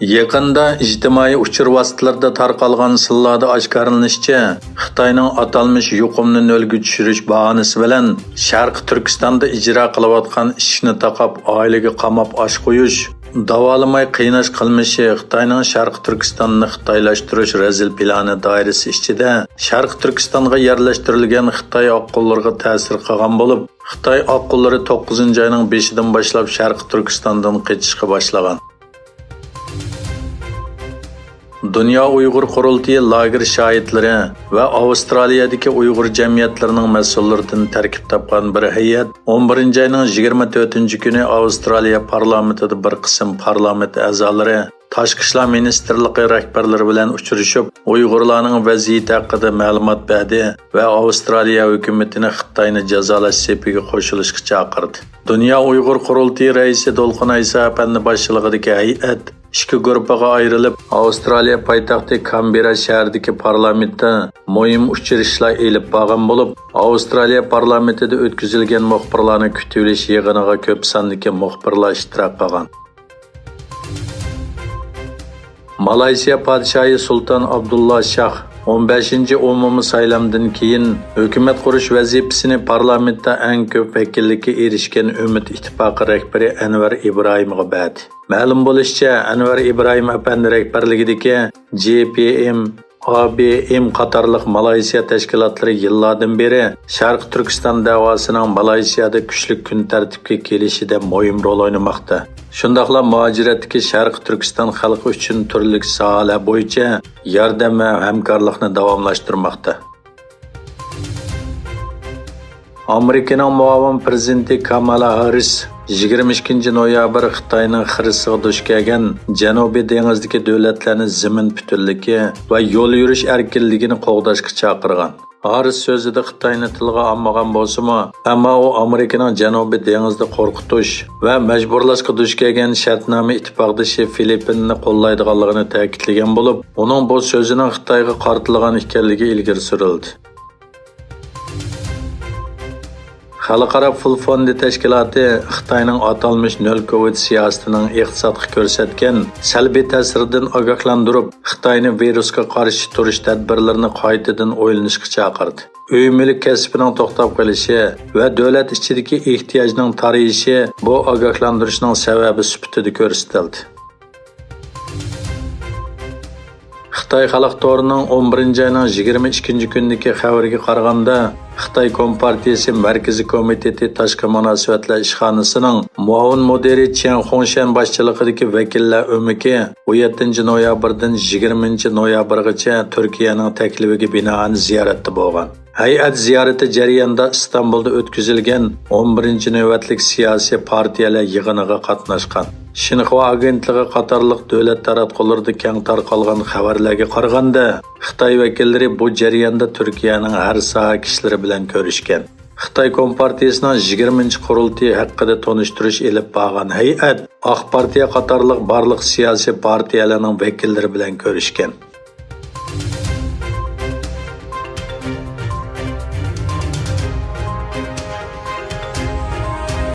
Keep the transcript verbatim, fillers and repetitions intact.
يېقىندا ئىجتىمائىي ئۇچۇر ۋاسىتىلىرىدا تارقالغان سىنلاردا ئاشكارىلىنىشىچە، خىتاينىڭ ئاتالمىش يۇقۇمنى نۆلگە چۈشۈرۈش باھانىسى بىلەن شەرقىي تۈركىستاندا ئىجرا قىلىۋاتقان ئىشىكنى تاقاپ، ئائىلىگە قاماپ ئاش قويۇش، داۋالىماي قىيناش قىلمىشى خىتاينىڭ شەرقىي تۈركىستاننى خىتايلاشتۇرۇش رەزىل پىلانى دائىرىسى ئىچىدە شەرقىي تۈركىستانغا يەرلەشتۈرۈلگەن خىتاي ئاققۇنلىرىغا تەسىر قىلغان بولۇپ، خىتاي ئاققۇنلىرى توققۇزىنچى ئاينىڭ بېشىدىن باشلاپ شەرقىي تۈركىستاندىن قېچىشقا باشلىغان. دۇنيا ئۇيغۇر قۇرۇلتىيى لاگېر شاھىتلىرى ۋە ئاۋسترالىيەدىكى ئۇيغۇر جەمئىيەتلىرىنىڭ مەسئۇللىرىدىن تەركىب تاپقان بىر ھەيئەت ئون بىرىنچى ئاينىڭ يىگىرمە تۆتىنچى كۈنى ئاۋسترالىيە پارلامېنتىدا بىر قىسىم پارلامېنت ئەزالىرى، تاشقى ئىشلار مىنىستىرلىقى رەھبەرلىرى بىلەن ئۇچرىشىپ، ئۇيغۇرلارنىڭ ۋەزىيىتى ھەققىدە مەلۇمات بەردى ۋە ئاۋسترالىيە ھۆكۈمىتىنى خىتاينى جازالاش سېپىگە قوشۇلۇشقا چاقىردى. دۇنيا ئۇيغۇر قۇرۇلتىيى رەئىسى دولقۇن ئەيسا ئەپەندى باشچىلىقىدىكى ھەيئەت ئىككى گۇرۇپپىغا ئايرىلىپ، ئاۋسترالىيە پايتەختى كانبېررا شەھىرىدىكى پارلامېنتتا مۇھىم ئۇچرىشىشلار ئېلىپ بارغان بولۇپ، ئاۋسترالىيە پارلامېنتىدا ئۆتكۈزۈلگەن مۇخبىرلارنى كۈتۈۋېلىش يىغىنىغا كۆپ ساندىكى مۇخبىرلار ئىشتىراك قىلغان. مالايسىيا پادىشاھى سۇلتان ئابدۇللا شاھ ئون بەشىنچى ئومۇمىي سايلامدىن كېيىن، ھۆكۈمەت قۇرۇش ۋەزىپىسىنى پارلامېنتتا ئەڭ كۆپ ۋەكىللىككە ئېرىشكەن ئۈمىد ئىتتىپاقى رەھبىرى ئەنۋەر ئىبراھىمغا بەردى. مەلۇم بولۇشىچە، ئەنۋەر ئىبراھىم ئەپەندى رەھبەرلىكىدىكى جې پې ئېم، ئا بې ئېم قاتارلىق مالايسىيا تەشكىلاتلىرى يىللاردىن بېرى شەرقىي تۈركىستان دەۋاسىنىڭ مالايسىيادا كۈچلۈك كۈن تەرتىپكە كېلىشىدە مۇھىم رول ئوينىماقتا. شۇنداقلا مۇھاجىرەتتىكى شەرقىي تۈركىستان خەلقى ئۈچۈن تۈرلۈك ساھەلەر بويىچە ياردەم ۋە ھەمكارلىقنى داۋاملاشتۇرماقتا. ئامېرىكىنىڭ مۇئاۋىن پىرېزىدېنتى كامالا ھاررىس يىگىرمە ئىككىنچى نويابىر خىتاينىڭ خىرىسىغا دۇچ كەلگەن جەنۇبىي دېڭىزدىكى دۆلەتلەرنى زېمىن پۈتۈنلۈكى ۋە يول يۈرۈش ئەركىنلىكىنى قوغداشقا چاقىرغان. ھاررىس سۆزىدە خىتاينى تىلغا ئالمىغان بولسىمۇ، ئەمما ئۇ ئامېرىكىنىڭ جەنۇبىي دېڭىزدا قورقۇتۇش ۋە مەجبۇرلاشقا دۇچ كەلگەن شەرتنامە ئىتتىپاقدىشى فىلىپپىننى قوللايدىغانلىقىنى تەكىتلىگەن بولۇپ، ئۇنىڭ بۇ سۆزىنىڭ خىتايغا قارىتىلغان ئىكەنلىكى ئىلگىرى سۈرۈلدى. خەلقئارا پۇل فوندى تەشكىلاتى خىتاينىڭ ئاتالمىش نۆل كوۋىد سىياسىتىنىڭ ئىقتىسادقا كۆرسەتكەن سەلبىي تەسىرىدىن ئاگاھلاندۇرۇپ، خىتاينى ۋىرۇسقا قارشى تۇرۇش تەدبىرلىرىنى قايتىدىن ئويلىنىشقا چاقىردى. ئۆي مۈلۈك كەسپىنىڭ توختاپ قېلىشى ۋە دۆلەت ئىچىدىكى ئېھتىياجنىڭ تارىيىشى بۇ ئاگاھلاندۇرۇشنىڭ سەۋەبى سۈپىتىدە كۆرسىتىلدى. خىتاي خەلق تورىنىڭ ئون بىرىنچى ئاينىڭ يىگىرمە ئىككىنچى كۈنىدىكى خەۋىرىگە قارىغاندا، خىتاي كومپارتىيىسى مەركىزىي كومىتېتى تاشقى مۇناسىۋەتلەر ئىشخانىسىنىڭ مۇئاۋىن مۇدىرى چيەن خۇڭشەن باشچىلىقىدىكى ۋەكىللەر ئۆمىكى ئون يەتتىنچى نويابىردىن يىگىرمىنچى نويابىرغىچە تۈركىيەنىڭ تەكلىپىگە بىنائەن زىيارەتتە بولغان. ھەيئەت زىيارىتى جەريانىدا ئىستانبۇلدا ئۆتكۈزۈلگەن ئون بىرىنچى نۆۋەتلىك سىياسىي پارتىيەلەر يىغىنىغا قاتناشقان. شىنخۇا ئاگېنتلىقى قاتارلىق دۆلەت تاراتقۇلىرىدا كەڭ تارقالغان خەۋەرلەرگە قارىغاندا، خىتاي ۋەكىللىرى بۇ جەرياندا تۈركىيەنىڭ ھەر ساھە كىشىلىرى بىلەن كۆرۈشكەن. خىتاي كومپارتىيىسىنىڭ يىگىرمىنچى قۇرۇلتىيى ھەققىدە تونۇشتۇرۇش ئېلىپ بارغان ھەيئەت ئاق پارتىيە قاتارلىق بارلىق سىياسىي پارتىيەلەرنىڭ ۋەكىللىرى بىلەن كۆرۈشكەن.